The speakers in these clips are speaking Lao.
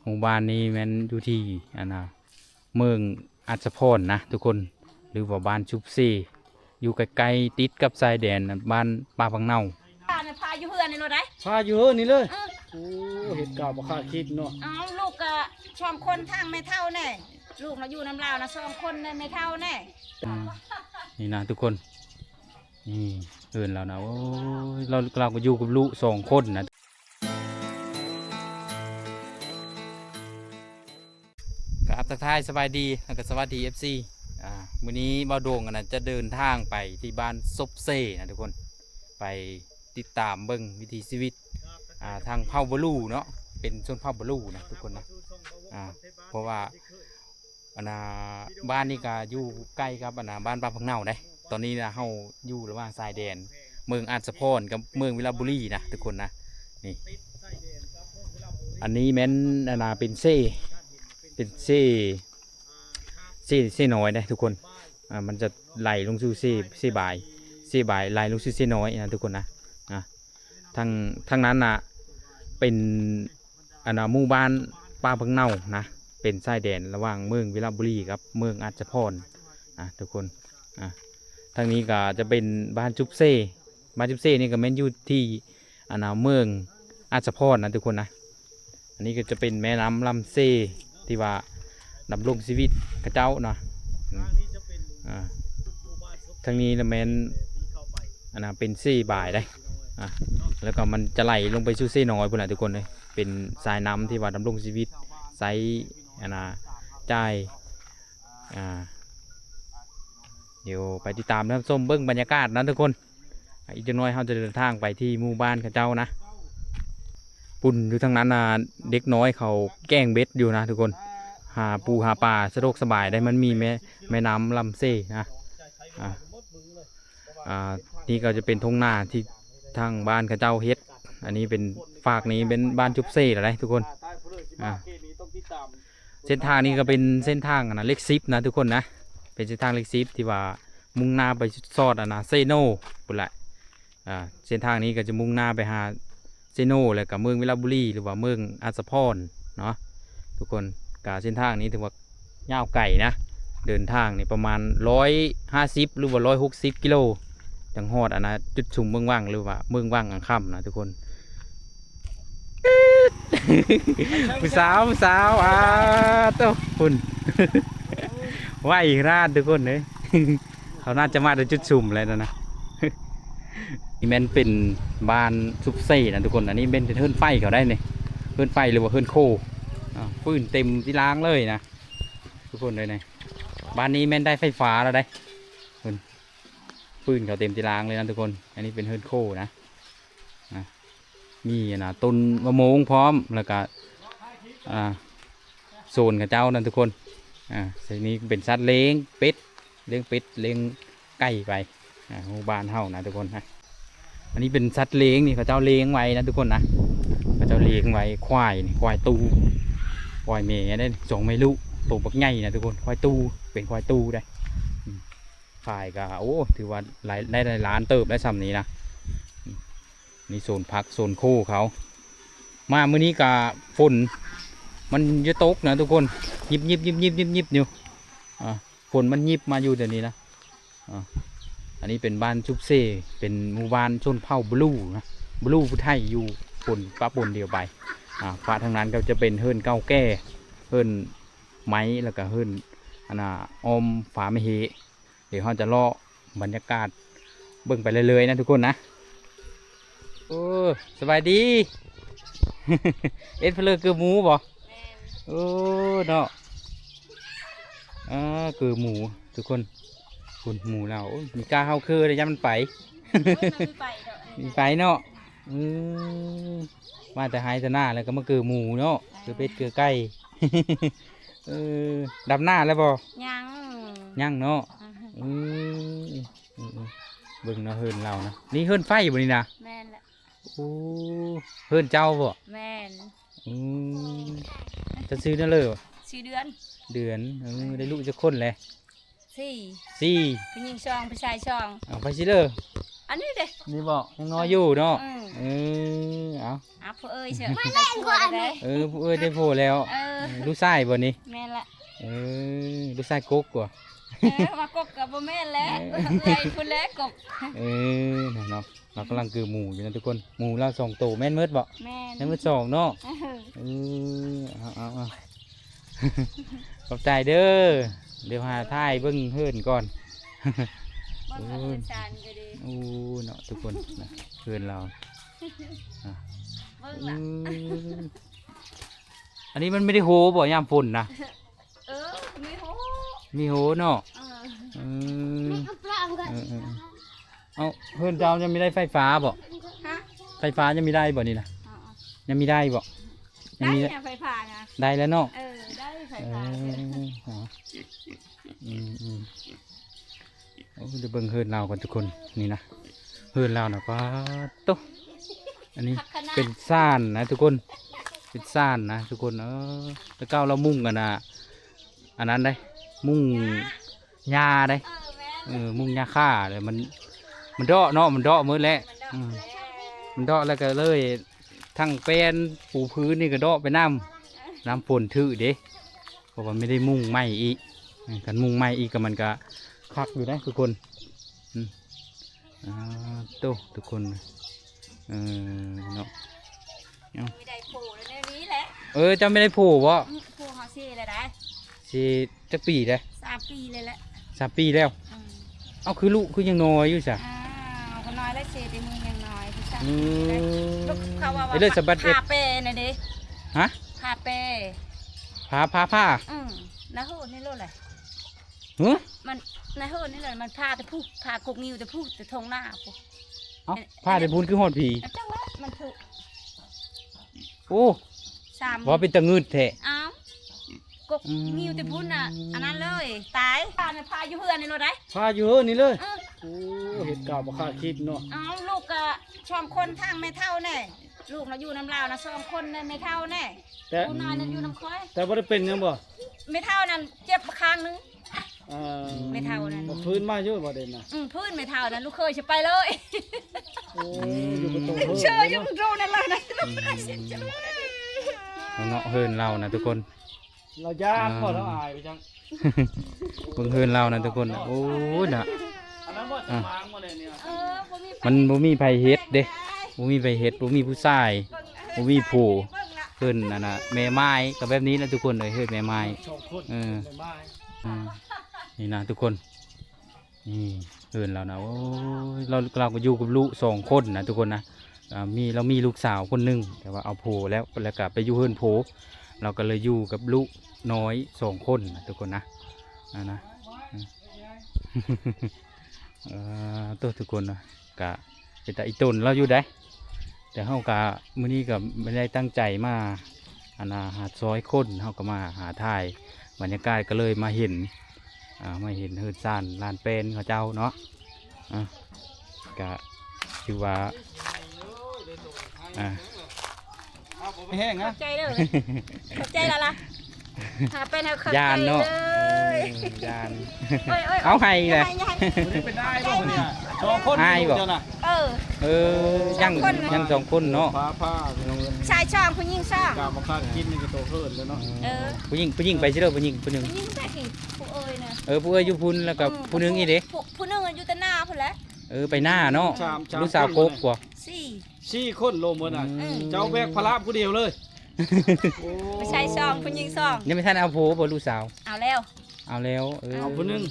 ໝູ່ບ້ານນີ້ແມ່ນຢູ່ທີ່ ອັນນ່າ ເມືອງອັດສະພອນນະທຸກຄົນ ຫຼືວ່າບ້ານຊຸບເຊ ຢູ່ໃກ້ໆ ຕິດກັບຊາຍແດນບ້ານປ່າຜັກເນົ່າ. ພາຢູ່ເຮືອນນີ້ໂລດໄດ໋ ພາຢູ່ເຮືອນນີ້ເລີຍ. ເອີ ໂອ້ ເຮັດກາວບໍ່ຄາດຄິດເນາະ. ເອົາ ລູກກະສອງຄົນ ທາງແມ່ເຖົ້າແດ່ ລູກນະຢູ່ນຳລາວນະສອງຄົນ ແມ່ເຖົ້າແດ່. ອືມ ນີ້ນະທຸກຄົນ ນີ້ເຮືອນລາວນະ. ໂອ້ຍ ລາວ ລາວກໍຢູ່ກັບລູກສອງຄົນນະ. ກະທັກທາຍສະບາຍດີ ແລ້ວກໍສະຫວັດດີ ເອັຟຊີ. ອ່າ ມື້ນີ້ບ່າວໂດງ ອັນນ່າ ຈະເດີນທາງໄປທີ່ບ້ານສົບເຊນະທຸກຄົນ ໄປຕິດຕາມເບິ່ງວິຖີຊີວິດ ອ່າ ທາງເຜົ່າບະລູເນາະ ເປັນຊົນເຜົ່າບະລູນະທຸກຄົນນະ. ອ່າ ເພາະວ່າ ອັນນ່າ ບ້ານນີ້ກໍຢູ່ໃກ້ກັບ ອັນນ່າ ບ້ານປ່າຜັກເນົ່າເດ້. ຕອນນີ້ນະ ເຮົາຢູ່ລະຫວ່າງຊາຍແດນເມືອງອັດສະພອນກັບເມືອງວິລະບູລີນະທຸກຄົນນະ. ນີ້ ອັນນີ້ແມ່ນ ອັນນ່າ ເປັນເຊ ເປັນເຊ ເຊ ເຊນ້ອຍເດ້ທຸກຄົນ. ອ່າ ມັນຈະໄຫຼລົງສູ່ເຊ ເຊບາຍ ເຊບາຍໄຫຼລົງສູ່ເຊນ້ອຍນະທຸກຄົນນະ. ອ່າ ທາງ ທາງນັ້ນນະ ເປັນ ອັນນ່າ ໝູ່ບ້ານປ່າຜັກເນົ່ານະ ເປັນຊາຍແດນລະຫວ່າງເມືອງວິລະບູລີກັບເມືອງອັດສະພອນນະທຸກຄົນ. ອ່າ ທາງນີ້ກໍຈະເປັນບ້ານຈຸບເຊ ບ້ານຈຸບເຊນີ້ກໍແມ່ນຢູ່ທີ່ ອັນນ່າ ເມືອງອັດສະພອນນະທຸກຄົນນະ. ອັນນີ້ກໍຈະເປັນແມ່ນ້ຳລຳເຊ ທີ່ວ່າດຳລົງຊີວິດເຂົາເຈົ້າເນາະ. ອືມ ອ່າ ທາງນີ້ລະແມ່ນ ອັນນ່າ ເປັນເຊບາຍເດ້. ອ່າ ແລ້ວກໍມັນຈະໄຫຼລົງໄປສູ່ເຊນ້ອຍພຸ້ນລະທຸກຄົນເອີຍ ເປັນສາຍນ້ຳທີ່ວ່າດຳລົງຊີວິດ ໃຊ້ ອັນນ່າ ຈ່າຍ ອ່າ ດຽວໄປຕິດຕາມຮັບຊົມເບິ່ງບັນຍາກາດນະທຸກຄົນ. ອີກຈັກໜ້ອຍເຮົາຈະເດີນທາງໄປທີ່ໝູ່ບ້ານເຂົາເຈົ້ານະ. ປຸ້ນຢູ່ທາງນັ້ນນະ ເດັກນ້ອຍເຂົາແກ່ງເບັດຢູ່ນະທຸກຄົນ ຫາປູຫາປາສະດວກສະບາຍໄດ໋. ມັນມີແມ່ ແມ່ນ້ຳລຳເຊນະ. ອ່າ ອ່າ ນີ້ກໍຈະເປັນທົ່ງນາທີ່ທາງບ້ານເຂົາເຈົ້າເຮັດ. ອັນນີ້ເປັນ ຟາກນີ້ເປັນບ້ານຈຸບເຊແລ້ວໄດ໋ທຸກຄົນ. ອ່າ ເສັ້ນທາງນີ້ກໍເປັນເສັ້ນທາງ ອັນນ່າ ເລກສິບນະທຸກຄົນນະ ເປັນເສັ້ນທາງເລກສິບທີ່ວ່າມຸ່ງໜ້າໄປສອດ ອັນນ່າ ເຊໂນພຸ້ນແຫຼະ. ອ່າ ເສັ້ນທາງນີ້ກໍຈະມຸ່ງໜ້າໄປຫາເຊໂນ ແລ້ວກໍເມືອງວິລະບູລີ ຫຼືວ່າເມືອງອັດສະພອນເນາະທຸກຄົນ. ກະເສັ້ນທາງນີ້ຖືວ່າຍາວໄກນະ ເດີນທາງນີ້ປະມານຮ້ອຍຫ້າສິບ ຫຼືວ່າຮ້ອຍຫົກສິບກິໂລ ຈັ່ງຮອດ ອັນນ່າ ຈຸດຊຸມເມືອງວັງ ຫຼືວ່າເມືອງວັງອ່າງຄຳນະທຸກຄົນ. ຜູ້ສາວ ຜູ້ສາວ ອ່າ ໂຕ ພຸ້ນ ໄວຂະໜາດທຸກຄົນເອີຍ. ເຂົາໜ້າຈະມາແຕ່ຈຸດຊຸມແລ້ວນະ. ນີ້ແມ່ນເປັນບ້ານສຸບເຊນະທຸກຄົນ. ອັນນີ້ແມ່ນເຮືອນໄຟເຂົາໄດ໋ນີ້ ເຮືອນໄຟ ຫຼືວ່າເຮືອນໂຄ ອ່າ ຟືນເຕັມທີ່ລາງເລີຍນະທຸກຄົນເອີຍ. ນີ້ ບ້ານນີ້ແມ່ນໄດ້ໄຟຟ້າແລ້ວໄດ໋ ເພິ່ນ ຟືນເຂົາເຕັມທີ່ລາງເລີຍນະທຸກຄົນ. ອັນນີ້ເປັນເຮືອນໂຄນະ. ອ່າ ມີ ອັນນ່າ ຕົ້ນມະມ່ວງພ້ອມ ແລ້ວກະ ອ່າ ໂຊນເຂົາເຈົ້ານັ້ນທຸກຄົນ. ອ່າ ນີ້ເປັນສັດລ້ຽງເປັດ ລ້ຽງເປັດ ລ້ຽງໄກ່ໄປ ອ່າ ໝູ່ບ້ານເຮົານະທຸກຄົນນະ. ອັນນີ້ເປັນສັດລ້ຽງ ນີ້ເຂົາເຈົ້າລ້ຽງໄວ້ນະທຸກຄົນນະ. ເຂົາເຈົ້າລ້ຽງໄວ້ ຄວາຍນີ້ ຄວາຍຕູ ຄວາຍແມ່ເດ້ ສອງແມ່ລູກ ໂຕບັກໃຫຍ່ນະທຸກຄົນ. ຄວາຍຕູ ເປັນຄວາຍຕູເດ້. ອືມ ຂາຍກໍ ໂອ້ ຖືວ່າຫຼາຍ ໄດ້ຫຼາຍລ້ານເຕີບໄດ້ຊ່ຳນີ້ນະ. ນີ້ໂຊນຜັກໂຊນໂຄເຂົາ. ມາມື້ນີ້ກະຝົນມັນຈະຕົກນະທຸກຄົນ ຍິບໆໆໆໆຢູ່. ອ່າ ຝົນມັນຍິບມາຢູ່ດຽວນີ້ນະ. ອ່າ ອັນນີ້ເປັນບ້ານຊຸບເຊ ເປັນໝູ່ບ້ານຊົນເຜົ່າບລູນະ ບລູຜູ້ໄທຢູ່ປົນ ປະປົນດຽວໄປ. ອ່າ ປະທາງນັ້ນກໍຈະເປັນເຮືອນເກົ່າແກ່ ເຮືອນໄມ້ ແລ້ວກະເຮືອນ ອັນນ່າ ອ້ອມຟາມະເຫ. ດຽວເຮົາຈະເລາະບັນຍາກາດເບິ່ງໄປເລື້ອຍໆນະທຸກຄົນນະ. ໂອ້ ສະບາຍດີ. ເອັດເພີເລີເກີໝູບໍ? ແມ່ນ. ໂອ້ ເນາະ ເກີໝູທຸກຄົນ. ພຸ້ນໝູລາວ ໂອ້ຍ ມີກ້າເຮົາເຄີໄດ້ ຢ້ານມັນໄປ. ໂອ້ຍ ມັນມີໄປເນາະ ມີໄປເນາະ. ອືມ ມາແຕ່ໄຮ່ແຕ່ນາແລ້ວກໍມາເກີໝູເນາະ ເກີເປັດເກີໄກ່. ເອີ ດຳນາແລ້ວບໍ່? ຍັງ ຍັງເນາະ. ອືຮຶ ອືມ ອືມ ເບິ່ງເນາະ ເຮືອນລາວນະ. ນີ້ເຮືອນໄຟບໍ່ນີ້ນະ? ແມ່ນແຫຼະ. ໂອ້ ເຮືອນເຈົ້າບໍ່? ແມ່ນ. ອືມ ເຈົ້າຊື່ແນວເລີ? ຊື່ເດືອນ. ເດືອນ. ເອີ ໄດ້ລູກຈັກຄົນແລະ? ສີ່. ສີ່. ຜູ້ຍິງສອງ ຜູ້ຊາຍສອງ. ເອົາ ໃຜຊິເລີ? ອັນນີ້ເດ້ ນີ້ບໍ່? ຍັງນ້ອຍຢູ່ເນາະ. ເອີ ເອີ ເອົາ ອ່ະ ຜູ້ເອີຍເຊີ ມາເລີຍ ເອີ ຜູ້ເອີຍໄດ້ຜົວແລ້ວ. ເອີ ເອີ ລູກຊາຍບໍ່ນີ້? ແມ່ນລະ. ເອີ ລູກຊາຍກົກບໍ່? ເອີ ວ່າກົກກໍບໍ່ແມ່ນແຫຼະ ເອີ ເອື້ອຍພຸ້ນແຫຼະກົກ. ເອີ ເນາະ ລາວກຳລັງກືໝູຢູ່ນະທຸກຄົນ. ໝູລາວສອງໂຕແມ່ນໝົດບໍ່? ແມ່ນ ແມ່ນໝົດສອງເນາະ. ເອີ ເອີ ເອົາໆໆ ຂອບໃຈເດີ. ດຽວຫາຖ່າຍເບິ່ງເຮືອນກ່ອນ. ເບິ່ງເຮືອນຊານກໍດີ. ໂອ້ ເນາະທຸກຄົນນະ ເຮືອນລາວ. ອ່ະ ເບິ່ງລະ ອືມ ອັນນີ້ມັນບໍ່ໄດ້ໂຮບໍ່ຍາມຝົນນະ? ເອີ ມີໂຮ ມີໂຮເນາະ. ເອີ ເອີ ເອີ ເອີ ເອົາ ເຮືອນເຈົ້າຍັງມີໄດ້ໄຟຟ້າບໍ່? ຮະ? ໄຟຟ້າຍັງມີໄດ້ບໍ່ນີ້ນະ? ອໍ ຍັງມີໄດ້ບໍ່? ໄດ້ນະ ໄຟຟ້ານະ. ໄດ້ແລ້ວເນາະ. ເອີ ໄດ້ໄຟຟ້າ. ເອີ ອໍ ອືມໆ ໂອ້ ໄດ້ເບິ່ງເຮືອນລາວກ່ອນທຸກຄົນ. ນີ້ນະ ເຮືອນລາວນະ ປາດໂຕ ອັນນີ້ເປັນຊານນະທຸກຄົນ ເປັນຊານນະທຸກຄົນ. ເອີ ແຕ່ເກົ່າລາວມຸງອັນນະ ອັນນັ້ນເດ້ ມຸງຫຍ້າເດ້. ເອີ ມຸງຫຍ້າຄາເດ້ ມັນ ມັນເດາະເນາະ ມັນເດາະໝົດແຫຼະ. ອືມ ມັນເດາະແລ້ວກໍເລີຍທັງແປ້ນປູພື້ນນີ້ກໍເດາະໄປນຳ ນ້ຳຝົນຖືເດ້. ເພາະວ່າບໍ່ໄດ້ມຸງໃໝ່ອີກ. ເອີ ຄັນມຸງໃໝ່ອີກກໍມັນກໍຄັກຢູ່ເດ້ທຸກຄົນ. ອືມ ອ່າ ໂຕ ທຸກຄົນ ເອີ ເນາະ ເອົາ ມີໄດ້ໂພແລ້ວແນວນີ້ແຫຼະ. ເອີ ເຈົ້າມີໄດ້ໂພບໍ່? ອືມ ໂພເຮົາເສຍແລ້ວໄດ໋. ເສຍຈັກປີໄດ໋? ສາມປີແລ້ວແຫຼະ. ສາມປີແລ້ວ. ອືມ ເອົາ ຄືລູກຄືຍັງນ້ອຍຢູ່ຊະ? ອ້າວ ກໍນ້ອຍແລ້ວ ເສຍແຕ່ມື້ຍັງນ້ອຍ ຜູ້ຊາຍ. ອືມ ເຂົາວ່າ ເອີ ເລີຍສະບັດເອັດ ພາແປນະເດ້. ຮະ? ພາແປ ພາ ພາ ພາ. ອືມ ນະໂຫ ນີ້ໂລດແຫຼະ. ຫື? ມັນ ໃນເຮີນີ້ແຫຼະ ມັນພາແຕ່ພຸ້ນ ພາກົກງິ້ວແຕ່ພຸ້ນ ແຕ່ທົ່ງໜ້າພຸ້ນ. ເອົ້າ ພາແຕ່ພຸ້ນຄືຮອດພີ? ເອີ ຈັ່ງແຫຼະ ມັນຖືກ. ໂອ້ ສາມ ວ່າເປັນຕາງຶດແທ້. ອ້າວ ກົກ ອືມ ງິ້ວແຕ່ພຸ້ນນະ ອັນນັ້ນເລີຍ ຕາຍ. ພານະ ພາຢູ່ເຮືອນນີ້ໂລດໄດ໋. ພາຢູ່ເຮືອນນີ້ເລີຍ? ເອີ ໂອ້ ເຮັດກະບໍ່ຄາດຄິດເນາະ. ເອົ້າ ລູກກະສອງຄົນ ທັງແມ່ເຖົ້າແດ່ ລູກນະຢູ່ນຳລາວນະສອງຄົນແດ່ ແມ່ເຖົ້າແດ່ ແຕ່ ຜູ້ນ້ອຍນັ້ນຢູ່ນຳຂ້ອຍ. ແຕ່ບໍ່ໄດ້ເປັນຫຍັງບໍ່? ແມ່ເຖົ້ານັ້ນເຈັບຂ້າງໜຶ່ງ. ເອີ ແມ່ເຖົ້ານັ້ນ ບໍ່ຟື້ນມາຢູ່ບໍ່ເດນນະ? ອືມ ຟື້ນແມ່ເຖົ້ານັ້ນ ລູກເຂີຍຊິໄປເລີຍ. ໂອ້ ອືມ ຢູ່ກັບໂຕເຂີຍເຊີຢູ່ກັບໂຕນັ້ນເລີຍນະ. ອືມ ເນາະ ເຮືອນລາວນະທຸກຄົນ ລາວຢ້ານບໍ່ ອ່າ ລາວອາຍໄປຈັ່ງ. ເບິ່ງເຮືອນລາວນະທຸກຄົນ ໂອ້ຍນະ ອັນນັ້ນບໍ່ ອ່າ ສະຫວ່າງບໍ່ແລ້ວນີ້ ເອີ ມັນບໍ່ມີໃຜເຮັດເດ້ ບໍ່ມີໃຜເຮັດ ບໍ່ມີຜູ້ຊາຍ ບໍ່ມີຜູ້ ເພິ່ນອັນນະ ແມ່ໝ້າຍກໍແບບນີ້ແຫຼະທຸກຄົນເອີຍ ເຮືອນແມ່ໝ້າຍ ສອງຄົນ ເອີ ແມ່ໝ້າຍ ອ່າ ນີ້ນະທຸກຄົນ ນີ້ເຮືອນລາວນະ ໂອ້ຍ ລາວ ລາວກໍຢູ່ກັບລູກສອງຄົນນະທຸກຄົນນະ ອ່າ ມີ ລາວມີລູກສາວຄົນໜຶ່ງ ແຕ່ວ່າເອົາຜົວແລ້ວ ແລ້ວກໍໄປຢູ່ເຮືອນຜົວ ລາວກໍເລີຍຢູ່ກັບລູກນ້ອຍສອງຄົນນະທຸກຄົນນະ ອ່າ ນະ ເອີ ໂຕ ທຸກຄົນນະ ກະເປັນຕາອີ່ຕົນລາວຢູ່ໃດ ແຕ່ເຮົາກະມື້ນີ້ກະບໍ່ໄດ້ຕັ້ງໃຈມາ ອັນນ່າ ຫາຊອຍຄົນ ເຮົາກໍມາຫາຖ່າຍບັນຍາກາດ ກໍເລີຍມາເຫັນ ອ່າ ມາເຫັນເຮືອນຊານລານແປນເຂົາເຈົ້າເນາະ ອ່າ ກະຖືວ່າ ອ່າ ແຮງນະ ຂອບໃຈເດີ ຂອບໃຈລະລະ ຫາໄປແນວ ຢ້ານເນາະ ເອີຍ ຢ້ານ ເອີຍ ເອົາໃຫ້ແຫຼະ ເປັນອ້າຍບໍ່ ສອງຄົນ ອ້າຍບໍ່ ເຈົ້ານະ ເອີ ເອີ ຍັງ ສອງຄົນ ຍັງສອງຄົນເນາະ ພາ ພາ ຊາຍສອງ ຜູ້ຍິງສອງ ກາບໍ່ຄາດຄິດນີ້ກໍໂຕເຂີນແລ້ວເນາະ ເອີ ຜູ້ຍິງ ຜູ້ຍິງໄປຊິເດີ ຜູ້ຍິງຜູ້ໜຶ່ງ ຜູ້ຍິງໄປ ຜູ້ເອີຍນະ ເອີ ຜູ້ເອີຍຢູ່ພຸ້ນ ແລ້ວກໍ ເອີ ຜູ້ໜຶ່ງອີກເດ້ ຜູ້ ຜູ້ໜຶ່ງຢູ່ແຕ່ໜ້າພຸ້ນແຫຼະ ເອີ ໄປໜ້າເນາະ ສາມ ສາມ ລູກສາວຄົນ ຄົບບໍ່ ສີ່ ສີ່ຄົນລວມໝົດນະ ອືມ ເຈົ້າແບກພາລະຜູ້ດຽວເລີຍ ໂອ້ ຜູ້ຊາຍສອງ ຜູ້ຍິງສອງ ຍັງບໍ່ທັນເອົາຜົວບໍ່ລູກສາວ ເອົາແລ້ວ ເອົາແລ້ວ ເອີ ເອົາຜູ້ໜຶ່ງ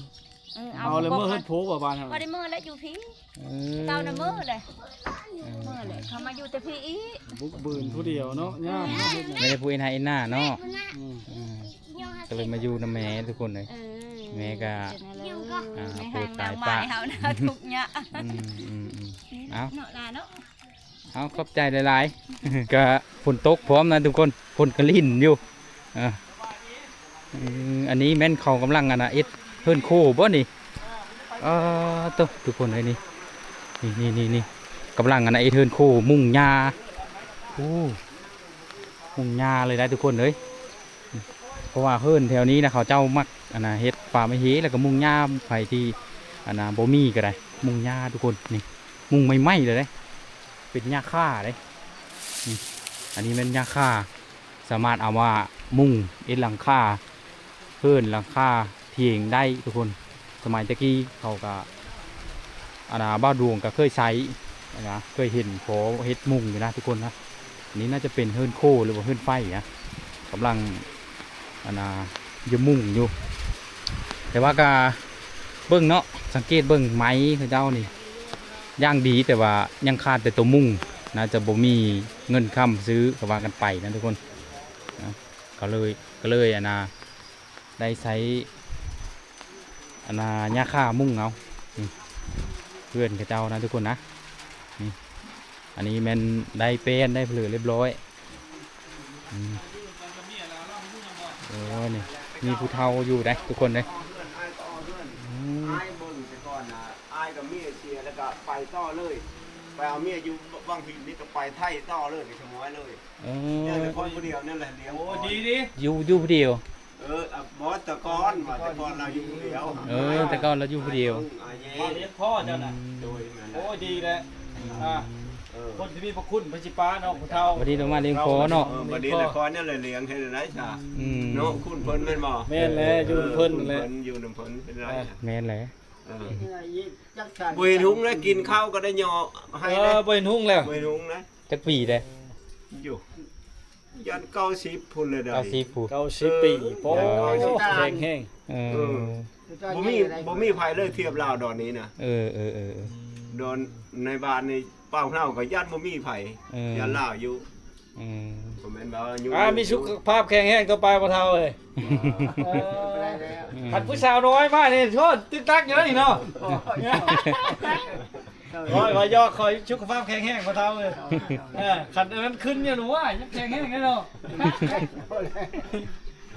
ເອີ ເອົາ ເອົາແລ້ວເມືອເຮືອນຜົວບໍ່ບ້ານເຮົາ ບໍ່ໄດ້ເມືອແລ້ວຢູ່ພີ້ ເອີ ເກົ່ານະເມືອແຫຼະ ເອີ ເມືອແຫຼະ ເຂົາມາຢູ່ແຕ່ພີ້ອີກ ບຸກບືນຜູ້ດຽວເນາະ ຍາມ ອືມ ບໍ່ໄດ້ຜູ້ເຮັດໄຮ່ເຮັດນາເນາະ ອືມ ອືມ ກໍເລີຍມາຢູ່ນຳແມ່ທຸກຄົນເລີຍ ເອີ ແມ່ກໍ ອ່າ ແມ່ ໂຫດຕາຍປະ ເຮົານະ ທຸກຍາກ ອືມ ອືມ ອືມ ເອົາ ເນາະຫຼານເນາະ ເອົາ ຂອບໃຈຫຼາຍໆ ກະຝົນຕົກພ້ອມນະທຸກຄົນ ຝົນກະລິນຢູ່ ເອີ ອືມ ອັນນີ້ແມ່ນເຂົາກຳລັງ ອັນນ່າ ເຮັດເຮືອນໂຄບໍ່ນີ້ ເອີ ໂຕ ທຸກຄົນເອີຍ ນີ້ ນີ້ໆໆ ກຳລັງ ອັນນ່າ ເຮັດເຮືອນໂຄ ມຸງຫຍ້າ ໂອ້ ມຸງຫຍ້າເລີຍໄດ໋ທຸກຄົນເອີຍ ເພາະວ່າເຮືອນແຖວນີ້ນະ ເຂົາເຈົ້າມັກ ອັນນ່າ ເຮັດປ່າໄມ້ເຮ ແລ້ວກໍມຸງຫຍ້າ ໃຜທີ່ ອັນນ່າ ບໍ່ມີກໍໄດ້ ມຸງຫຍ້າທຸກຄົນ ນີ້ ມຸງໃໝ່ໆເລີຍເດ້ ເປັນຫຍ້າຄ່າເດ້. ນີ້ ອັນນີ້ແມ່ນຫຍ້າຄ່າ ສາມາດເອົາມາມຸງເຮັດຫຼັງຄາເຮືອນ ຫຼັງຄາຖຽງໄດ້ທຸກຄົນ. ສະໄໝແຕ່ກີ້ເຂົາກະ ອັນນ່າ ບ່າວດວງກະເຄີຍໃຊ້ ອັນນ່າ ເຄີຍເຫັນພໍເຮັດມຸງຢູ່ນະທຸກຄົນນະ. ອັນນີ້ໜ້າຈະເປັນເຮືອນໂຄ ຫຼືວ່າເຮືອນໄຟນະ ກຳລັງ ອັນນ່າ ຢູ່ມຸງຢູ່. ແຕ່ວ່າກະເບິ່ງເນາະ ສັງເກດເບິ່ງໄມ້ເຂົາເຈົ້ານີ້ຢ່າງດີ ແຕ່ວ່າຍັງຂາດແຕ່ໂຕມຸງ ໜ້າຈະບໍ່ມີເງິນຄ້ຳຊື້ ກະວ່າກັນໄປນະທຸກຄົນນະ. ກະເລີຍ ກະເລີຍ ອັນນ່າ ໄດ້ໃຊ້ ອັນນ່າ ຫຍ້າຄ່າມຸງເອົາ ນີ້ ເຮືອນເຂົາເຈົ້ານະທຸກຄົນນະ. ນີ້ ອັນນີ້ແມ່ນໄດ້ແປ້ນໄດ້ເຜີຮຽບຮ້ອຍ. ອືມ ໂອ້ ນີ້ ມີຜູ້ເຖົ້າຢູ່ເດ້ທຸກຄົນເດ້. ອືມ ອ້າຍເບິ່ງແຕ່ກ່ອນນະ ອ້າຍກັບເມຍເສຍແລ້ວກະໄປຕໍ່ເລີຍ ໄປເອົາເມຍຢູ່ວັງພິງນີ້ ກະໄປໄທຕໍ່ເລີຍ ໄປສະໝອຍເລີຍ. ເອີ ເລີຍຄົນຜູ້ດຽວນັ້ນແຫຼະລ້ຽງ. ໂອ້ ດີໆ ຢູ່ ຢູ່ຜູ້ດຽວ. ເອີ ອາ ບໍ່ ແຕ່ກ່ອນວ່າ ແຕ່ກ່ອນລາວຢູ່ຜູ້ດຽວ. ເອີ ແຕ່ກ່ອນລາວຢູ່ຜູ້ດຽວ ມາລ້ຽງພໍ່ເຈົ້ານະ. ອືມ ໂດຍ ແມ່ນແຫຼະ. ໂອ້ ດີແຫຼະ ອືມ ອ່າ ເອີ ຄົນທີ່ມີພະຄຸນເພິ່ນຊິປາເນາະ ຜູ້ເຖົ້າ ບັດນີ້ຕ້ອງມາລ້ຽງພໍ່ເນາະ. ເອີ ບັດນີ້ແຫຼະ ພໍ່ນີ້ແຫຼະລ້ຽງ ເຮັດໄດ້ຊະ. ອືມ ເນາະ ຄຸນເພິ່ນແມ່ນບໍ່? ແມ່ນແຫຼະ ຢູ່ນຳເພິ່ນ ເອີ ແຫຼະ ຄຸນເພິ່ນຢູ່ນຳເພິ່ນ ເຮັດໄດ້. ອ່າ ແມ່ນແຫຼະ. ເອີ ບໍ່ເຫັນຫຸງແລະ ກິນເຂົ້າກະໄດ້ຍໍໃຫ້. ເອີ ບໍ່ເຫັນຫຸງແລ້ວ ບໍ່ເຫັນຫຸງນະ. ຈັກປີເດ້? ຢູ່ ຢ້ານເກົ້າສິບພຸ້ນແຫຼະ. ເກົ້າສິບພຸ້ນ ເກົ້າສິບປີ. ໂອ້ ແຂງແຮງ. ເອີ ເອີ ບໍ່ມີ ບໍ່ມີໃຜເລີຍທຽບລາວດອນນີ້ນະ. ເອີ ເອີ ເອີ ເອີ ດອນໃນບ້ານນີ້ ເປົ່າເຮົາກະຢ້ານບໍ່ມີໃຜ. ເອີ ຢ້ານລາວຢູ່. ອືມ ບໍ່ແມ່ນວ່າຢູ່ ອ່າ ມີສຸຂະພາບແຂງແຮງຕໍ່ໄປ ພໍ່ເຖົ້າເອີຍ. ເອີ ອືມ ຄັນຜູ້ສາວນ້ອຍມານີ້ ໂທດ ຕຶກຕັກຢູ່ເດ້ນີ້ເນາະ. ຂ້ອຍ ຂ້ອຍຢອກ ຂໍສຸຂະພາບແຂງແຮງ ພໍ່ເຖົ້າເອີຍ. ເອີ ຄັນອັນນັ້ນຂຶ້ນຢູ່ ວ່າຍັງແຂງແຮງຢູ່ເນາະ.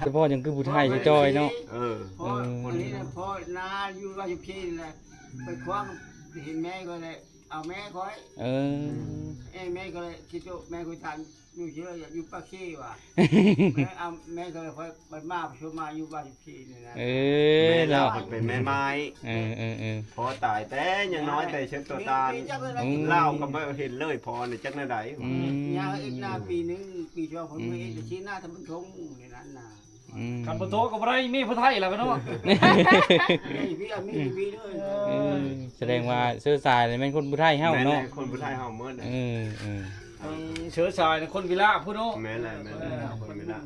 ສະເພາະຫຍັງຄືຜູ້ໄທຈ້ອຍໆເນາະ. ເອີ ເອີ ອັນນີ້ນະ ພໍ່ນາຢູ່ວ່າຢູ່ພີນີ້ແຫຼະ ໄປຂວາງເຫັນແມ່ຂ້ອຍແຫຼະ ເອົາແມ່ຂ້ອຍ. ເອີ ເອີ ແມ່ຂ້ອຍຄິດໂຕ ແມ່ຂ້ອຍຖາມ ຢູ່ເຊີ ຢູ່ປາກເຊວ່າ ແມ່ ເອົາແມ່ຂ້ອຍ ຂ້ອຍບັດມາ ຊົມມາຢູ່ວ່າຢູ່ພີນີ້ນະ. ເອີ ແມ່ລາວ ລາວເປັນແມ່ໄມ້. ເອີ ເອີ ເອີ ພໍ່ຕາຍແຕ່ຍັງນ້ອຍ ແຕ່ເຊີໂຕຕານ. ອືມ ລາວກະບໍ່ເຫັນເລີຍ ພໍ່ນີ້ຈັກແນວໃດ. ອືມ ຍາວອີກນາປີໜຶ່ງ ປີສອງ ເພິ່ນມາເຮັດ ອືມ ທີ່ນາທຳບັນທົງນີ້ນັ້ນນະ. ອືມ ຄັນບໍ່ໂທກະບໍ່ໄດ້ ມີຜູ້ໄທລະເນາະ. ມີ ມີ ມີເດີ. ເອີ ສະແດງວ່າເຊື້ອສາຍນີ້ແມ່ນຄົນຜູ້ໄທເຮົາເນາະ. ແມ່ນແຫຼະ ຄົນຜູ້ໄທເຮົາໝົດ. ເອີ ເອີ ເອີ ເຊື້ອສາຍນີ້ຄົນວິລະພຸ້ນເນາະ. ແມ່ນແຫຼະ ແມ່ນແຫຼະ ຄົນວິລະ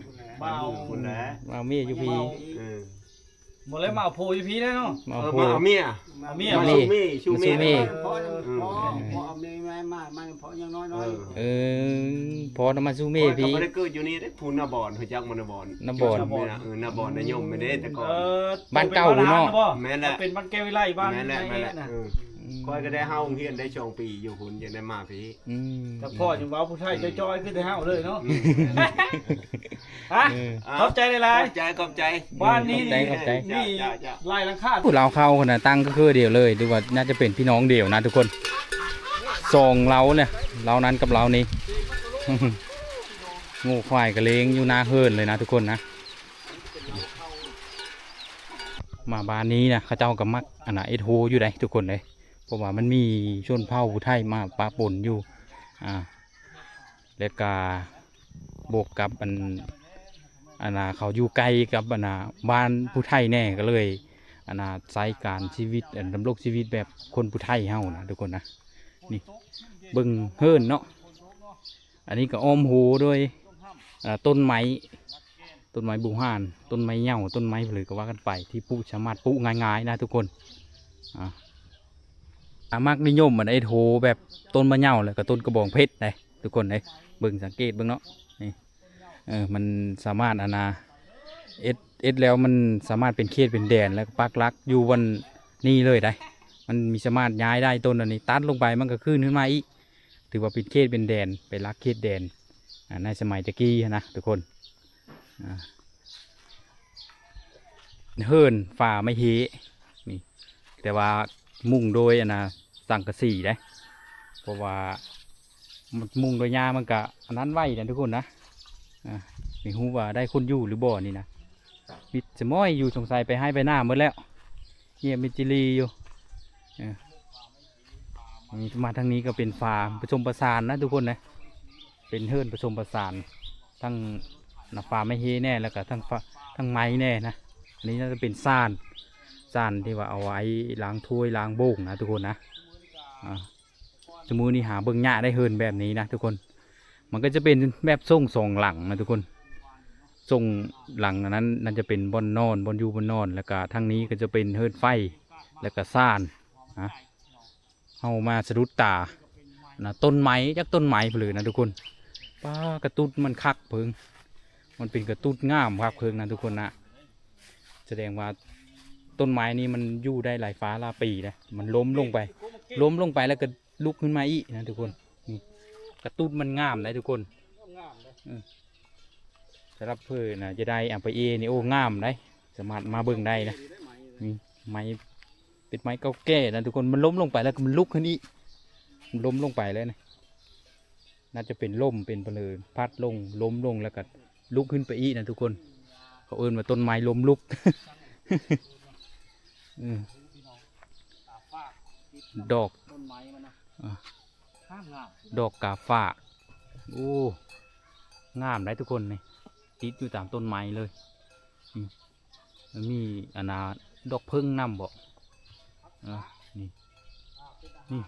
ບ້ານພຸ້ນແຫຼະ ມາເອົາເມຍຢູ່ພີ. ເອີ ບໍ່ແລ້ວມາເອົາຜົວຢູ່ພີແລ້ວເນາະ. ມາເອົາຜົວ ເອີ ມາເອົາເມຍ ເອົາເມຍ ມາສູ່ເມ ສູ່ເມ. ເອີ ພໍ່ ພໍ່ເອົາແມ່ມາ ມາພໍ່ຍັງນ້ອຍໆ. ເອີ ພໍ່ນຳມາສູ່ເມພີ. ຂ້ອຍກະບໍ່ໄດ້ເກີດຢູ່ນີ້ເດ້ ພູນນາບອນ ຮູ້ຈັກບໍ່ນາບອນ? ນາບອນ ເອີ ນາບອນນາຍົມແມ່ນເດ້ແຕ່ກ່ອນ. ເອີ ບ້ານເກົ່າພຸ້ນເນາະ. ແມ່ນແຫຼະ ເປັນບ້ານແກ້ວວິໄລ ບ້ານ ແມ່ນແຫຼະ ແມ່ນແຫຼະ. ເອີ ຂ້ອຍກະໄດ້ເຮົາໂຮງຮຽນໄດ້ສອງປີຢູ່ພຸ້ນ ຈັ່ງໄດ້ມາພີ້. ອືມ ແຕ່ພໍ່ຈັ່ງເວົ້າຜູ້ໄທຈ່ອຍໆ ຄືແຕ່ເຮົາເລີຍເນາະ. ອືມ ຮະ ເອີ ຂອບໃຈຫຼາຍໆ ຂອບໃຈ ຂອບໃຈ. ບ້ານນີ້ ຂອບໃຈ ຂອບໃຈ. ນີ້ ເຈົ້າ ເຈົ້າ ຫຼາຍຫຼັງຄາ. ຜູ້ລາວເຂົ້າຫັ້ນນະ ຕັ້ງກະຄືດຽວເລີຍ ຫຼືວ່າໜ້າຈະເປັນພີ່ນ້ອງດຽວນະທຸກຄົນ ສອງລາວເນຍ ລາວນັ້ນກັບລາວນີ້. ງົວຄວາຍກະລ້ຽງຢູ່ໜ້າເຮືອນເລີຍນະທຸກຄົນນະ. ມາບ້ານນີ້ນະ ເຂົາເຈົ້າກະມັກ ອັນນ່າ ເຮັດໂຮຢູ່ໃດ໋ທຸກຄົນເອີຍ ເພາະວ່າມັນມີຊົນເຜົ່າຜູ້ໄທມາປະປົນຢູ່ ອ່າ ແລ້ວກະບວກກັບ ອັນ ອັນນ່າ ເຂົາຢູ່ໃກ້ກັບ ອັນນ່າ ບ້ານຜູ້ໄທແດ່ ກະເລີຍ ອັນນ່າ ໃຊ້ການຊີວິດ ອັນ ດຳລົງຊີວິດແບບຄົນຜູ້ໄທເຮົານະທຸກຄົນນະ. ນີ້ ເບິ່ງເຮືອນເນາະ. ອັນນີ້ກະອ້ອມໂຮໂດຍ ອ່າ ຕົ້ນໄມ້ ຕົ້ນໄມ້ບູຮານ ຕົ້ນໄມ້ເຫຍົາ ຕົ້ນໄມ້ຜືກະວ່າກັນໄປ ທີ່ປູກ ສາມາດປູກງ່າຍໆນະທຸກຄົນ. ອ່າ ອາ ມັກນິຍົມ ອັນ ເຮັດໂຮແບບຕົ້ນໝາກເຫຍົາ ແລ້ວກະຕົ້ນກະບອງເພັດເດ້ທຸກຄົນເດ້. ເບິ່ງ ສັງເກດເບິ່ງເນາະ ນີ້ ເອີ ມັນສາມາດ ອັນນ່າ ເຮັດ ເຮັດແລ້ວມັນສາມາດເປັນເຂດເປັນແດນ ແລ້ວກະປັກຫຼັກຢູ່ບ່ອນນີ້ເລີຍໄດ໋. ມັນມີສາມາດຍ້າຍໄດ້ ຕົ້ນອັນນີ້ຕັດລົງໄປ ມັນກະຄືນຂຶ້ນມາອີກ ຖືວ່າເປັນເຂດເປັນແດນ ໄປຫຼັກເຂດແດນ ອ່າ ໃນສະໄໝແຕ່ກີ້ຫັ້ນນະທຸກຄົນ. ອ່າ ເຮືອນຝາໄມ້ເຮ ນີ້ ແຕ່ວ່າມຸງໂດຍ ອັນນ່າ ສັງກະສີເດ້ ເພາະວ່າມຸງໂດຍຫຍ້າມັນກະອັນນັ້ນໄວນະທຸກຄົນນະ. ອ່າ ບໍ່ຮູ້ວ່າໄດ້ຄົນຢູ່ຫຼືບໍ່ນີ້ນະ ມິດສະໝອຍຢູ່ ສົງໄສໄປໄຮ່ໄປນາໝົດແລ້ວ ງຽບມິດຈິລີຢູ່. ເອີ ນີ້ ມາທາງນີ້ກໍເປັນຝາປະສົມປະສານນະທຸກຄົນນະ ເປັນເຮືອນປະສົມປະສານ ທັງນະຝາໄມ້ເຮແດ່ ແລ້ວກໍທັງຝາ ທັງໄມ້ແດ່ນະ. ອັນນີ້ໜ້າຈະເປັນຊານ ຊານທີ່ວ່າເອົາໄວ້ລ້າງຖ້ວຍລ້າງໂບງນະທຸກຄົນນະ. ອ່າ ຊຸມື້ນີ້ຫາເບິ່ງຍາກໄດ໋ເຮືອນແບບນີ້ນະທຸກຄົນ. ມັນກໍຈະເປັນແບບຊົງສອງຫຼັງນະທຸກຄົນ. ຊົງຫຼັງອັນນັ້ນໜ້າຈະເປັນບ່ອນນອນ ບ່ອນຢູ່ບ່ອນນອນ ແລ້ວກະທາງນີ້ກໍຈະເປັນເຮືອນໄຟ ແລ້ວກະຊານນະ. ເຮົາມາສະດຸດຕານະ ຕົ້ນໄມ້ ຈັກຕົ້ນໄມ້ພຸ້ນເລີຍນະທຸກຄົນ. ປ້າ ກະຕຸດມັນຄັກເພິ່ງ ມັນເປັນກະຕຸດງາມຄັກເພິ່ງນະທຸກຄົນນະ. ສະແດງວ່າຕົ້ນໄມ້ນີ້ມັນຢູ່ໄດ້ຫຼາຍຟ້າຫຼາຍປີແລ້ວ ມັນລົ້ມລົງໄປ ລົ້ມລົງໄປແລ້ວກໍລຸກຂຶ້ນມາອີກນະທຸກຄົນ. ນີ້ ກະຕຸດມັນງາມໄດ໋ທຸກຄົນ. ເອີ ສຳລັບເພິ່ນນະ ຈະໄດ້ ອາ ໄປເອນີ້ ໂອ້ ງາມໄດ໋ ສາມາດມາເບິ່ງໄດ້ນະ. ນີ້ໄມ້ ເປັນໄມ້ເກົ່າແກ່ນະທຸກຄົນ ມັນລົ້ມລົງໄປແລ້ວກໍມັນລຸກຂຶ້ນອີກ ມັນລົ້ມລົງໄປເລີຍນະ. ໜ້າຈະເປັນລົມເປັນເພາະເລີຍ ພັດລົງ ລົ້ມລົງ ແລ້ວກໍລຸກຂຶ້ນໄປອີກນະທຸກຄົນ. ເຂົາເອີ້ນວ່າຕົ້ນໄມ້ລົ້ມລຸກ. ເອີ ດອກ ອ່າ ດອກກາຝາກ ໂອ້ ງາມໄດ໋ທຸກຄົນນີ້ ຕິດຢູ່ຕາມຕົ້ນໄມ້ເລີຍ. ອືມ ມັນມີອັນນ່າ ດອກເຜິ້ງນຳບໍ? ເອີ ນີ້ ນີ້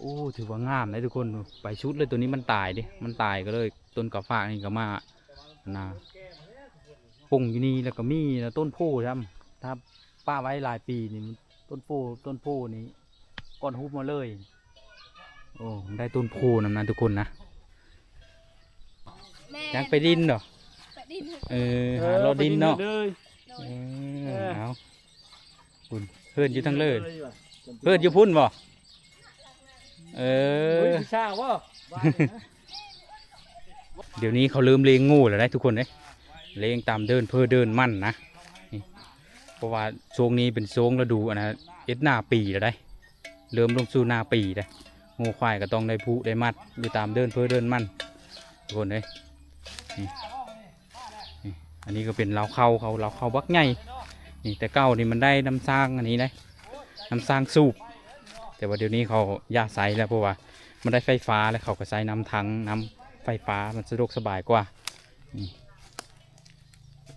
ໂອ້ ຖືວ່າງາມເດ້ທຸກຄົນ. ໄປສຸດເລີຍ ໂຕນີ້ມັນຕາຍເດ້ ມັນຕາຍກໍເລີຍ ຕົ້ນກາຝາກນີ້ກໍມາອັນນ່າປົງຢູ່ນີ້. ແລ້ວກໍມີນະ ຕົ້ນໂພຊ້ຳ ຖ້າປະໄວ້ຫຼາຍປີນີ້ ຕົ້ນໂພ ຕົ້ນໂພນີ້ ກ້ອນຮຸບມາເລີຍ. ໂອ້ ໄດ້ຕົ້ນໂພນຳນະທຸກຄົນນະ. ແມ່ນ ຍັງໄປດິນເນາະ ໄປດິນ ເອີ ເອີ ຫາເລາະດິນເນາະ ໄປດິນເດີ. ເອີ ເອີ ເອົາ ພຸ້ນ ເຮືອນຢູ່ທາງເລີ ເຮືອນຢູ່ພຸ້ນບໍ? ເອີ ໂອ້ຍ ຜູ້ສາວບໍ? ດຽວນີ້ເຂົາເລີ່ມລ້ຽງງູແລ້ວໄດ໋ທຸກຄົນເອີຍ ລ້ຽງຕາມເດີ່ນເພີເດີ່ນມັນນະ. ນີ້ ເພາະວ່າຊ່ວງນີ້ເປັນຊ່ວງລະດູອັນນ່າ ເຮັດນາປີແລ້ວໄດ໋ ເລີ່ມລົງສູ່ນາປີແລ້ວ. ງົວຄວາຍກໍຕ້ອງໄດ້ຜູກໄດ້ມັດຢູ່ຕາມເດີ່ນເພີເດີ່ນມັນທຸກຄົນເອີຍ. ນີ້ ນີ້ ອັນນີ້ກໍເປັນເລົ້າເຂົ້າເຂົາ ເລົ້າເຂົ້າບັກໃຫຍ່. ນີ້ ແຕ່ເກົ່ານີ້ມັນໄດ້ນ້ຳສ້າງອັນນີ້ໄດ໋ ນ້ຳສ້າງສູບ ແຕ່ວ່າດຽວນີ້ເຂົາຢ່າໃຊ້ແລ້ວ ເພາະວ່າມັນໄດ້ໄຟຟ້າແລ້ວ ເຂົາກໍໃຊ້ນ້ຳຖັງ ນ້ຳໄຟຟ້າ ມັນສະດວກສະບາຍກວ່າ. ນີ້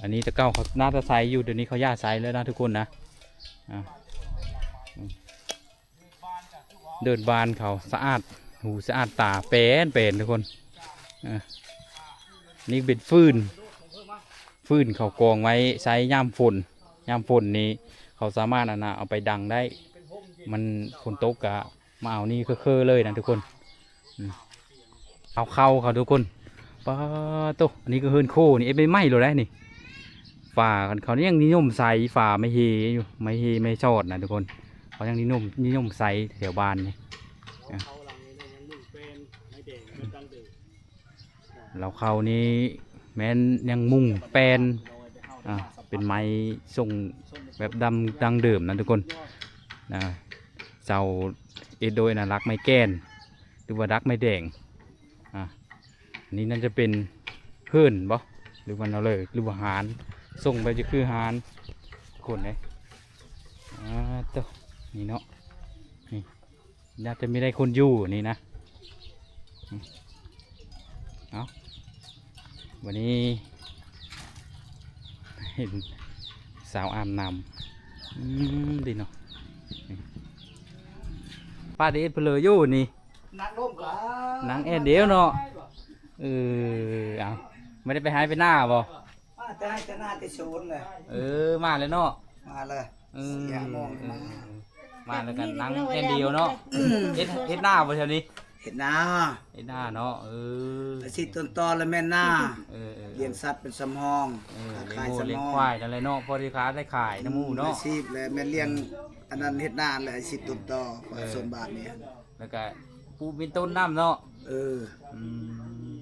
ອັນນີ້ແຕ່ເກົ່າເຂົາໜ້າຈະໃຊ້ຢູ່ ດຽວນີ້ເຂົາຢ່າໃຊ້ແລ້ວນະທຸກຄົນນະ. ອ່າ ອືມ ເດີ່ນບ້ານເຂົາສະອາດຫູສະອາດຕາແປນໆ ທຸກຄົນ. ອ່າ ນີ້ເປັນຟືນ ຟືນເຂົາກອງໄວ້ໃຊ້ຍາມຝົນ ຍາມຝົນນີ້ເຂົາສາມາດອັນນ່າເອົາໄປດັງໄດ້ ມັນຝົນຕົກກະມາເອົານີ້ເຄີໆ ເລີຍນະທຸກຄົນ. ອືມ ເອົາເຂົ້າເຂົາທຸກຄົນ. ປາໂຕ ອັນນີ້ກໍເຮືອນໂຄນີ້ ເຮັດໃໝ່ໆ ໂລດໄດ໋ນີ້. ຝາເຂົາຍັງນິຍົມໃຊ້ ຝາໄມ້ເຮຢູ່ ໄມ້ເຮໄມ້ຊອດນະທຸກຄົນ ເຂົາຍັງນິຍົມ ນິຍົມໃຊ້ແຖວບ້ານນີ້. ອ່າ ເລົ້າເຂົ້ານີ້ແມ່ນຍັງມຸງແປ້ນ ອ່າ ເປັນໄມ້ຊົງແບບດັ້ງ ດັ້ງເດີມນະທຸກຄົນ. ອ່າ ເສົາເຮັດໂດຍນະ ຫຼັກໄມ້ແກ່ນ ຫຼືວ່າຫຼັກໄມ້ແດງ. ອ່າ ອັນນີ້ໜ້າຈະເປັນເຮືອນບໍ ຫຼືວ່າແນວໃດ ຫຼືວ່າຮ້ານ ຊົງໄປຈະຄືຮ້ານ ຄົນເດ້. ອ່າ ໂຕ ນີ້ເນາະ ນີ້ໜ້າຈະມີໄດ້ຄົນຢູ່ນີ້ນະ. ເອົາ ບັດນີ້ເຫັນສາວອາບນ້ຳ ອືມ ດີເນາະ. ປ້າໄດ້ເຮັດເຜລີຢູ່ນີ້ ນັ່ງລົມກັນ ນັ່ງແອດດຽວເນາະ. ເອີ ເອົາ ບໍ່ໄດ້ໄປໄຮ່ໄປນາບໍ? ມາແຕ່ໄຮ່ແຕ່ນາແຕ່ສວນເລີຍ. ເອີ ມາແລ້ວເນາະ ມາເລີຍ. ເອີ ສີ່ຫ້າໂມງ ເອີ ມາ ເອີ ມາແລ້ວກໍນັ່ງແອດດຽວເນາະ. ເຮັດ ເຮັດນາບໍ່ແຖວນີ້? ເຮັດນາ ເຮັດນາເນາະ. ເອີ ອາຊີບຕົ້ນຕໍລະແມ່ນນາ. ເອີ ເອີ ລ້ຽງສັດເປັນສຳຮອງ ເອີ ຄ້າຂາຍສຳຮອງ ລ້ຽງງົວລ້ຽງຄວາຍນັ້ນແຫຼະເນາະ ພໍໄດ້ຄ້າໄດ້ຂາຍນຳໝູ່ເນາະ. ອືມ ອາຊີບແຫຼະ ແມ່ນລ້ຽງ ອືມ ອັນນັ້ນເຮັດນາແຫຼະ ອາຊີບຕົ້ນຕໍ ເອີ ສ່ວນບ້ານນີ້ ແລ້ວກະປູກເປັນຕົ້ນນຳເນາະ. ເອີ ອືມ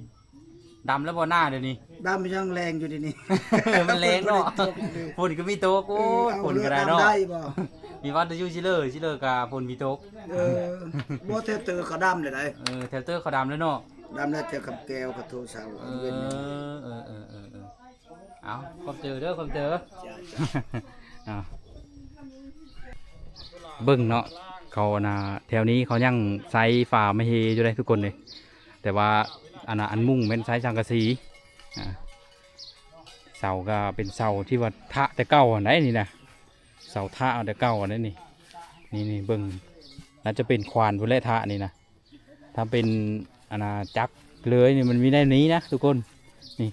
ດຳແລ້ວບໍ່ນາດຽວນີ້? ດຳຍັງແລ້ງຢູ່ດຽວນີ້ ມັນແລ້ງເນາະ ຝົນບໍ່ໄດ້ຕົກເດ້ ຝົນກໍມີຕົກ. ໂອ້ຍ ເອີ ຝົນກໍໄດ້ເນາະ ເອົາເຮືອດຳໄດ້ບໍ່? ມີວັດຢູ່ຊິເລີ ຊິເລີກະຝົນມີຕົກ. ເອີ ບໍ່ ແຖວເຕີເຂົາດຳແລ້ວໃດ໋. ເອີ ແຖວເຕີເຂົາດຳແລ້ວເນາະ ດຳແລ້ວ. ແຖວຄຳແກ້ວກໍໂທເຊົາ ເອີ ເອີ ເອີ ເອີ ເອີ ເອົາ ຂອບໃຈເດີ ຂອບໃຈເດີ. ເອົາ ເບິ່ງເນາະ ເຂົາ ອັນນ່າ ແຖວນີ້ເຂົາຍັງໃຊ້ຝາມະເຫຢູ່ເດ້ທຸກຄົນເດ້ ແຕ່ວ່າ ອັນນ່າ ອັນມຸງແມ່ນໃຊ້ສັງກະສີ. ອ່າ ເສົາກໍເປັນເສົາທີ່ວ່າທະແຕ່ເກົ່າຫັ້ນໃດນີ້ນະ ເສົາທະເອົາແຕ່ເກົ່າຫັ້ນໃດນີ້. ນີ້ໆ ເບິ່ງ ໜ້າຈະເປັນຄວານພຸ້ນແຫຼະ ທະນີ້ນະ. ຖ້າເປັນ ອັນນ່າ ຈັກເລີຍນີ້ ມັນມີແນວນີ້ນະທຸກຄົນ. ນີ້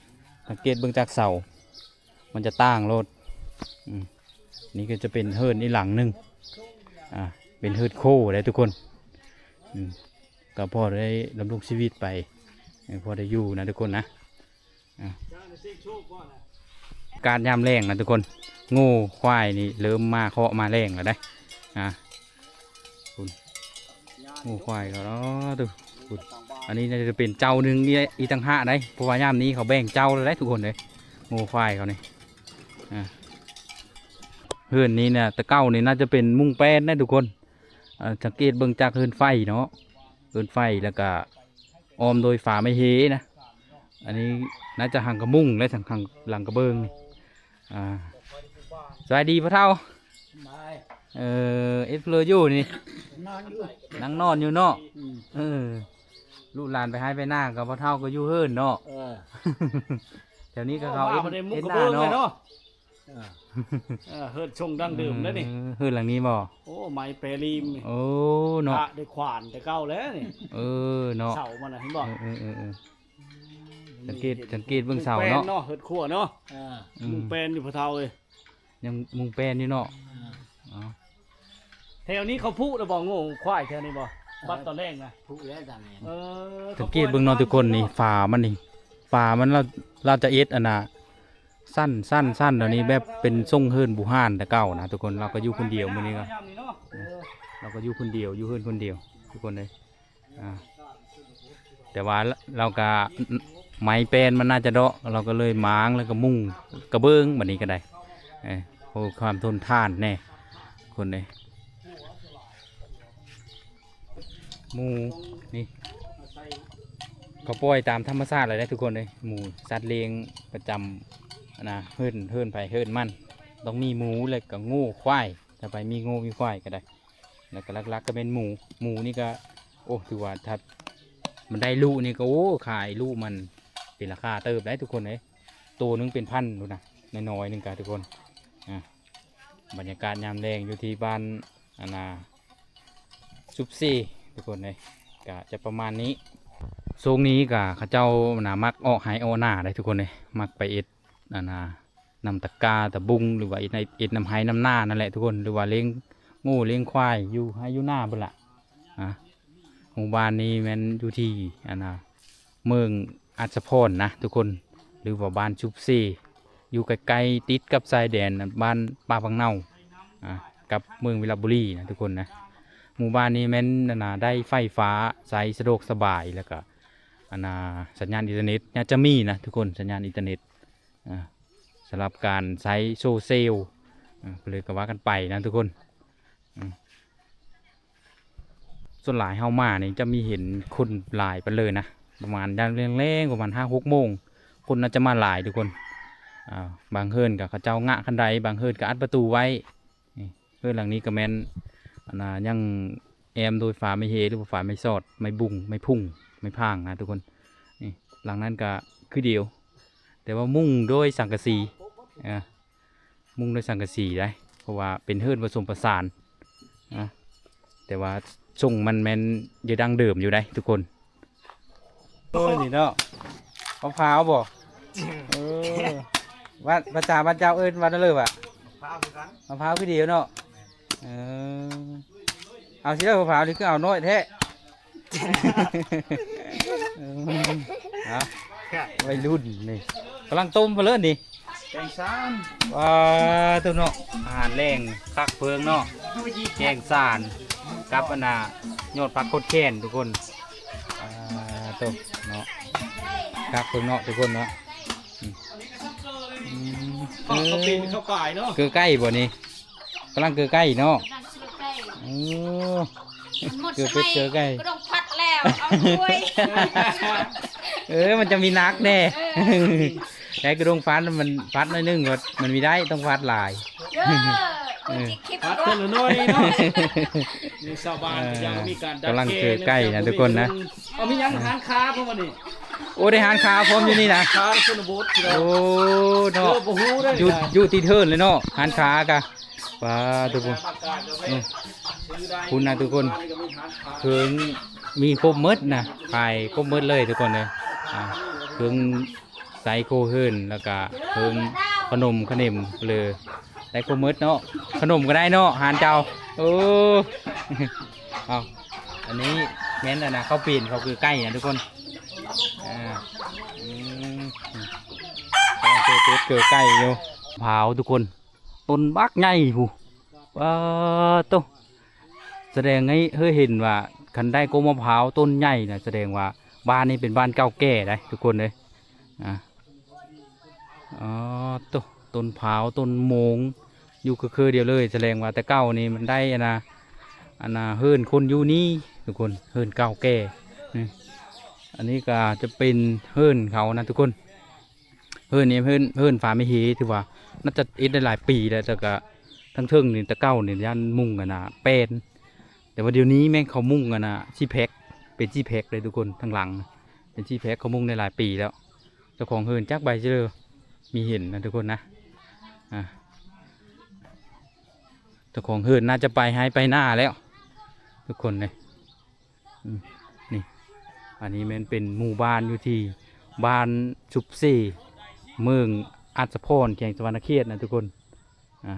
ສັງເກດເບິ່ງຈາກເສົາ ມັນຈະຕ່າງໂລດ. ອືມ ນີ້ກໍຈະເປັນເຮືອນອີກຫຼັງໜຶ່ງ ອ່າ ເປັນເຮືອນໂຄເດ້ທຸກຄົນ. ອືມ ກໍພໍໄດ້ດຳລົງຊີວິດໄປ ເອີ ພໍໄດ້ຢູ່ນະທຸກຄົນນະ. ອ່າ ການຍາມແລ້ງນະທຸກຄົນ ງົວຄວາຍນີ້ເລີ່ມມາເຄາະມາແລ້ງແລ້ວເດ້. ອ່າ ພຸ້ນ ງົວຄວາຍກໍ ອໍ ຕຸ ພຸ້ນ ອັນນີ້ໜ້າຈະເປັນເຈົ້າໜຶ່ງອີກ ອີກຕ່າງຫາກໃດ ເພາະວ່າຍາມນີ້ເຂົາແບ່ງເຈົ້າແລ້ວໃດທຸກຄົນເດ້ ງົວຄວາຍເຂົານີ້. ອ່າ ເຮືອນນີ້ນະ ແຕ່ເກົ່ານີ້ໜ້າຈະເປັນມຸງແປ້ນໃດທຸກຄົນ. ເອີ ສັງເກດເບິ່ງຈາກເຮືອນໄຟເນາະ ເຮືອນໄຟ ແລ້ວກະອ້ອມໂດຍຝາໄມ້ເຫນະ. ອັນນີ້ໜ້າຈະຫຼັງກະມຸງ ແລະ ສັງ ຫຼັງກະເບື້ອງນີ້. ອ່າ ສະບາຍດີພໍ່ເຖົ້າ. ສະບາຍ. ເອີ ເຮັດເລີຢູ່ນີ້ ນອນຢູ່ ນັ່ງນອນຢູ່ເນາະ. ອືມ ເອີ ລູກຫຼານໄປໄຮ່ໄປນາກໍພໍ່ເຖົ້າກໍຢູ່ເຮືອນເນາະ. ເອີ ແຖວນີ້ກໍເຂົາເຮັດ ເຮັດນາເນາະ. ເອີ ເອີ ເຮືອນຊົງດັ້ງເດີມເດ້ນີ້. ເອີ ເຮືອນຫຼັງນີ້ບໍ່? ໂອ້ ໄມ້ແປລີມນີ້. ໂອ້ ເນາະ ພະໄດ້ຂວານແຕ່ເກົ່າແລ້ວນີ້. ເອີ ເນາະ ເສົາມັນນະ ເຫັນບໍ່? ເອີໆໆໆ ສັງເກດ ສັງເກດເບິ່ງເສົາເນາະ ເຮືອນຄົວເນາະ. ເອີ ອືມ ມຸງແປ້ນຢູ່ພໍ່ເຖົ້າເອີຍ ຍັງມຸງແປ້ນຢູ່ເນາະ. ເອີ ເອົາ ແຖວນີ້ເຂົາຜູແລ້ວບໍ່? ງົວຄວາຍແຖວນີ້ບໍ່? ເອີ ບັດຕອນແລງນະ ຜູແລ້ວຕອນແລງ. ເອີ ສັງເກດເບິ່ງເນາະທຸກຄົນນີ້ ຝາມັນນີ້ ຝາມັນ ລາວ ລາວຈະເຮັດ ອັນນ່າ ສັ້ນໆໆ ດຽວນີ້ແບບເປັນຊົງເຮືອນບູຮານແຕ່ເກົ່ານະທຸກຄົນ. ລາວກໍຢູ່ຄົນດຽວມື້ນີ້ກໍ ເອີ ລາວກໍຢູ່ຄົນດຽວ ຢູ່ເຮືອນຄົນດຽວທຸກຄົນເອີຍ. ອ່າ ແຕ່ວ່າລາວກໍ ໄມ້ແປ້ນມັນໜ້າຈະເດາະ ລາວກໍເລີຍມ້າງ ແລ້ວກໍມຸງກະເບື້ອງບັດນີ້ກໍໄດ້. ເອີ ໂອ້ ຄວາມທົນທານແດ່ຄົນເອີຍ. ໝູນີ້ ເຂົາປ່ອຍຕາມທຳມະຊາດເລີຍເດ້ທຸກຄົນເອີຍ. ໝູສັດລ້ຽງປະຈຳ ອັນນ່າ ເຮືອນ ເຮືອນໃຜເຮືອນມັນ ຕ້ອງມີໝູ ແລ້ວກໍງົວຄວາຍ. ຖ້າໃຜມີງົວມີຄວາຍກໍໄດ້ ແລ້ວກໍຫຼັກໆກໍແມ່ນໝູ. ໝູນີ້ກໍ ໂອ້ ຖືວ່າຖ້າມັນໄດ້ລູກນີ້ກໍ ໂອ້ ຂາຍລູກມັນເປັນລາຄາເຕີບໄດ໋ທຸກຄົນເອີຍ. ໂຕໜຶ່ງເປັນພັນພຸ້ນນະ ນ້ອຍໆ ໜຶ່ງກະທຸກຄົນ. ອ່າ ບັນຍາກາດຍາມແລງຢູ່ທີ່ບ້ານ ອັນນ່າ ຊຸບເຊ ທຸກຄົນເອີຍ ກະຈະປະມານນີ້. ຊ່ວງນີ້ກະເຂົາເຈົ້າ ອັນນ່າ ມັກອອກໄຮ່ອອກນາໄດ໋ທຸກຄົນເອີຍ ມັກໄປເຮັດ ອັນນ່າ ນຳຕະກ້າຕະບຸງ ຫຼືວ່າເຮັດ ເຮັດນຳໄຮ່ນຳນານັ້ນແຫຼະທຸກຄົນ ຫຼືວ່າລ້ຽງງົວລ້ຽງຄວາຍຢູ່ໄຮ່ຢູ່ນາພຸ້ນລະ. ອ່າ ໝູ່ບ້ານນີ້ແມ່ນຢູ່ທີ່ ອັນນ່າ ເມືອງອັດສະພອນນະທຸກຄົນ ຫຼືວ່າບ້ານຊຸບເຊ ຢູ່ໃກ້ໆ ຕິດກັບຊາຍແດນບ້ານປ່າຝັງເນົ່າ ອ່າ ກັບເມືອງວິລະບູລີນະທຸກຄົນນະ. ໝູ່ບ້ານນີ້ແມ່ນ ອັນນ່າ ໄດ້ໄຟຟ້າໃຊ້ສະດວກສະບາຍ ແລ້ວກະ ອັນນ່າ ສັນຍານອິນເຕີເນັດ ໜ້າຈະມີນະທຸກຄົນ ສັນຍານອິນເຕີເນັດ ອ່າ ສຳລັບການໃຊ້ໂຊເຊວ ອ່າ ເລີຍກໍວ່າກັນໄປນະທຸກຄົນ. ອືມ ສ່ວນຫຼາຍເຮົາມານີ້ຈະມີເຫັນຄົນຫຼາຍປານເລີຍນະ ປະມານຍາມແລງໆ ປະມານຫ້າຫົກໂມງ ຄົນໜ້າຈະມາຫຼາຍທຸກຄົນ. ອ່າ ບາງເຮືອນກໍເຂົາເຈົ້າງະຄັນໄດ ບາງເຮືອນກໍອັດປະຕູໄວ້. ນີ້ ເຮືອນຫຼັງນີ້ກໍແມ່ນ ອັນນ່າ ຍັງແອ້ມໂດຍຝາໄມ້ເຫ ຫຼືວ່າຝາໄມ້ສອດ ໄມ້ບຸງ ໄມ້ພຸງ ໄມ້ພາງນະທຸກຄົນ. ນີ້ ຫຼັງນັ້ນກໍຄືດຽວ ແຕ່ວ່າມຸງໂດຍສັງກະສີ ອ່າ ມຸງໂດຍສັງກະສີໄດ໋ ເພາະວ່າເປັນເຮືອນປະສົມປະສານນະ ແຕ່ວ່າຊົງມັນແມ່ນຢູ່ດັ້ງເດີມຢູ່ໄດ໋ທຸກຄົນ. ໂອ້ຍ ນີ້ເນາະ ມະພ້າວບໍ່? ເອີ ວ່າ ພາສາບ້ານເຈົ້າເອີ້ນວ່ານັ້ນເລີຍຫວາ? ມະພ້າວຄືກັນ ມະພ້າວຄືດຽວເນາະ. ເອີ ເອົາຊິເດີ ມະພ້າວນີ້ຄືເອົານ້ອຍແທ້. ເອີ ເອົາ ໄວລຸ້ນນີ້ ກຳລັງຕົ້ມເພິ່ນເລີຍນີ້ ແກງຊານ. ວ້າ ໂຕເນາະ ອາຫານແລງຄັກເພິ່ນເນາະ ແກງຊານກັບອັນນ່າ ຍອດຜັກໂຄດແຄນທຸກຄົນ. ອ່າ ໂຕເນາະ ຄັກເພິ່ນເນາະທຸກຄົນເນາະ. ອືມ ອືມ ເອີ ເກີໄກ່ເນາະ ເກີໄກ່ບໍ່ນີ້? ກຳລັງເກີໄກ່ເນາະ ກຳລັງເກີໄກ່. ເອີ ເກີເປັດເກີໄກ່ ກະດົງຟັດແລ້ວ ເອົາຖ້ວຍ. ເອີ ມັນຈະມີໜັກແດ່ ເອີ ແຕ່ກະດົງຟັດມັນຟັດໜ້ອຍໜຶ່ງ ມັນມີໄດ້ ຕ້ອງຟັດຫຼາຍ. ເອີ ເອີ ຕັດເທື່ອລະໜ້ອຍເນາະ. ນີ້ຊາວບ້ານກໍຍັງມີການດັດແປງ ກຳລັງເກີໄກ່ນະທຸກຄົນນະ. ເອົາ ມີຫຍັງຫານຄາພ້ອມນີ້? ໂອ້ ໄດ້ຫານຄາພ້ອມຢູ່ນີ້ນະ. ຄາຊົນນະບົດ ໂອ້ເນາະ ເອີ ບໍ່ຮູ້ເດ້ ຢູ່ ຢູ່ຕິດເຮືອນເລີຍເນາະ ຫານຄາກະ. ປາດ ທຸກຄົນ ອືມ ພຸ້ນນະທຸກຄົນ ເຄື່ອງມີຄົບໝົດນະ ຂາຍຄົບໝົດເລີຍທຸກຄົນເອີຍ. ອ່າ ເຄື່ອງໃຊ້ຄົວເຮືອນ ແລ້ວກະເຄື່ອງຂະໜົມຂະໜິມເລີຍ ໄດ້ຄົບໝົດເນາະ ຂະໜົມກໍໄດ້ເນາະ ຮ້ານເຈົ້າ. ໂອ້ ເອົາ ອັນນີ້ແມ່ນອັນນະ ເຂົ້າປີ້ນ ເຂົ້າເກີໄກ່ນະທຸກຄົນ. ອ່າ ອືມ ກຳລັງເກີເປັດເກີໄກ່ຢູ່ ພ້າວທຸກຄົນ ຕົ້ນບັກໃຫຍ່ພຸ້ນ. ປາດໂທ້ ສະແດງໃຫ້ເຮົາເຫັນວ່າ ຄັນໄດ້ກົກມະພ້າວຕົ້ນໃຫຍ່ນະ ສະແດງວ່າບ້ານນີ້ເປັນບ້ານເກົ່າແກ່ໄດ໋ທຸກຄົນເອີຍ. ອ່າ ອໍ ໂທ້ ຕົ້ນພ້າວ ຕົ້ນໂມງ ຢູ່ເຄືໆດຽວເລີຍ. ສະແດງວ່າແຕ່ເກົ່ານີ້ມັນໄດ້ອັນນະ ອັນນະ ເຮືອນຄົນຢູ່ນີ້ທຸກຄົນ ເຮືອນເກົ່າແກ່. ນີ້ ອັນນີ້ກໍຈະເປັນເຮືອນເຂົານະທຸກຄົນ. ເຮືອນນີ້ເຮືອນ ເຮືອນຝາແມ່ເຮ ຖືວ່າໜ້າຈະເຮັດໄດ້ຫຼາຍປີແລ້ວ ແຕ່ກະທາງເທິງນີ້ ແຕ່ເກົ່ານີ້ຢ້ານມຸງອັນນະແປ້ນ ແຕ່ວ່າດຽວນີ້ແມ່ນເຂົາມຸງອັນນະຊີແພັກ ເປັນຊີແພັກເລີຍທຸກຄົນ. ທາງຫຼັງເປັນຊີແພັກ ເຂົາມຸງໄດ້ຫຼາຍປີແລ້ວ. ເຈົ້າຂອງເຮືອນຈັກໃບເຈີມີເຫັນນະທຸກຄົນນະ. ອ່າ ເຈົ້າຂອງເຮືອນໜ້າຈະໄປໄຮ່ໄປນາແລ້ວທຸກຄົນເອີຍ. ອືມ ນີ້ ອັນນີ້ແມ່ນເປັນໝູ່ບ້ານຢູ່ທີ່ບ້ານສຸບເຊ ເມືອງອັດສະພອນ ແຂວງສະຫວັນນະເຂດນະທຸກຄົນ. ອ່າ